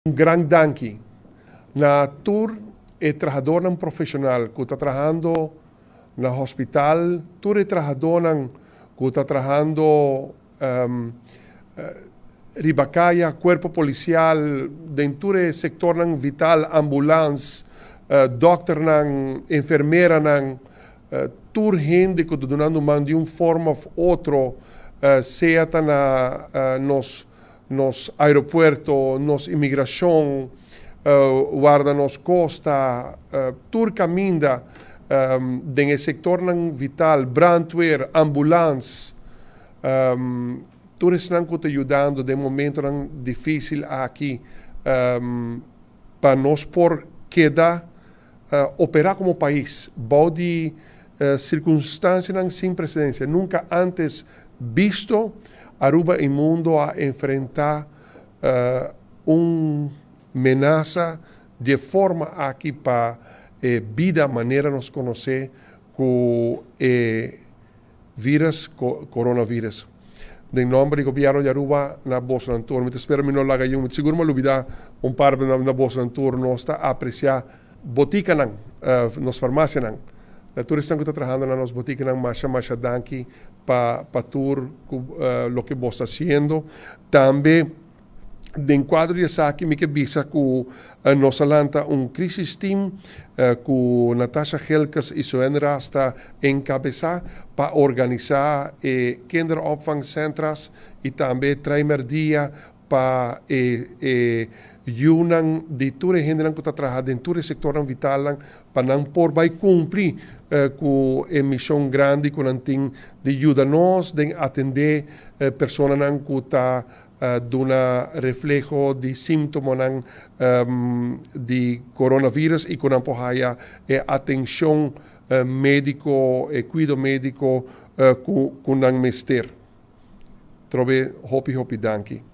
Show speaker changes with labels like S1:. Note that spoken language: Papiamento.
S1: Un gran danki na tur e trahadónan profeshonal ku ta trahando na hospital, tur e trahadónan ku ta trahando riba kaya, kuerpo polisial, den tur e sektornan vital, ambulans, dòkternan, enfermeranan, tur hende ku ta dunando man di un forma òf otro, sea ta na nos nos aeropuerto, nos imigrashon, warda nos kosta, tur kaminda den e sektornan vital, brandweer, ambulans, tur esnan ku ta yudando den momentonan difísil aki pa nos por keda operá komo pais bou di sirkunstansianan sin presidensia. Nunka ántes bisto, Aruba i mundo a enfrentá un menasa di e forma aki pa e bida manera nos konosé ku e vírus coronavirus. Den nòmber di gobièrnu di Aruba na bosonan tur. Mi ta spera mi no laga yun. Mi ta sigur mi a lubidá un par na bosonan tur. Nos ta apresiá botikanan, nos farmasianan. Na tur esnan ku ta trahando na nos botikanan masha masha danki pa pa tur ku loke bos ta hasiendo. Tambe den kuadro di esaki mi ke bisa ku nos a lanta un crisis team ku Natasha Gilkes i Soen Ras ta enkabesá pa organisá e kinderopvangcentras i tambe Treimerdia pa e e yunan di tur e hendenan ku ta traha den tur e sektornan vitalnan pa nan por bai kumpli ku e mishon grandi ku nan tin di yuda nos den atendé personanan ku ta duna refleho di símptomonan di coronavirus i ku nan por haya e atenshon médiko, e kuido médiko ku nan mester. Trobe hopi hopi danki.